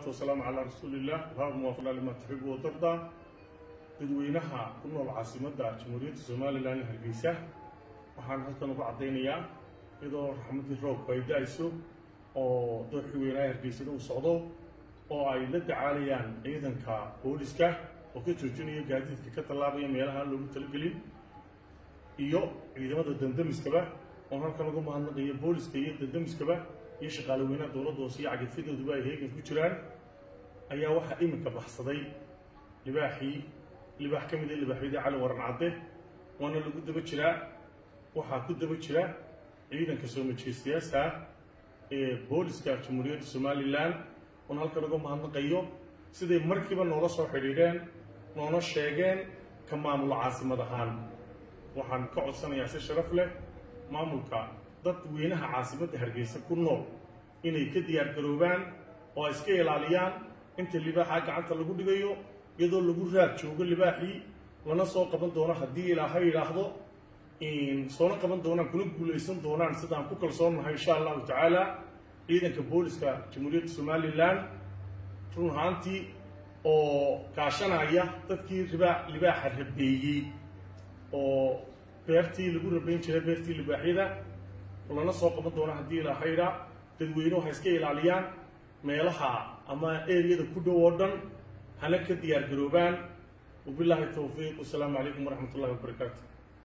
Wasalaatu wasalaamu calaa rasuuliillah. Allahuma waafaqna lima tuxibu watardaa. Dadweynaha ku nool caasimadda Jamhuuriyadda Somalilan ee Hargeysa, waxaan halkan uga caddaynayaa iyadoo raxmaddii roobku ay da-ayso oo dooxii weynaaha Hargeysana uu socdo oo ay la dacaalayaan ciidanka booliska oo ka joojinaya gaadiidka ka tallaabaya meelaha aan loogu talagelin iyo ciidamada damdamiskaba, oon halkan uga mahadnaqayo booliska iyo damdamiskaba iyo shaqaale weynaha dowladda hoose iyo cagafyadooduba ay heegan ku jiraan, ayaa waxaa iminka baxsaday libaaxii, libaax ka mid a libaaxyadii Cali Waran Cadde, waana lagu daba jiraa. Waxaa ku daba jira ciidanka soo majeestayaasha ee booliska Jamhuuriyadda Somalilan, oon halkan uga mahadnaqayo siday markiiba noola soo xidhiidheen, noona sheegeen. Ka maamulo caasimad ahaan waxaan ka codsanayaa si sharaf leh maamulka dadweynaha caasimadda Hargeysa ku nool inay ka diyaar garoobaan oo ay iska ilaaliyaan inta libaaxa gacanta lagu dhigayo, iyadoo lagu raad joogo libaaxii, lana soo qaban doono haddii Ilaahay yidhaahdo, soona qaban doonaan kuna guulaysan doonaan sidaan ku kalsoonnahay insha Allahu tacaala ciidanka booliska Jamhuuriyadda Somalilan run ahaantii oo kaashanaya dadkii ribaa libaaxa rabeeyey oo beertii lagu rabayn jiray, beertii libaaxyada, lana soo qaban doono haddii Ilaahayra. Dadweynuhu ha iska ilaaliyaan meelaha ama eriyada ku dhow oo dhan, hana ka diyaar garoobaan. Wabilaahi towfiiq, wasalaamu calaykum waraxmat ullahi wabarakaatu.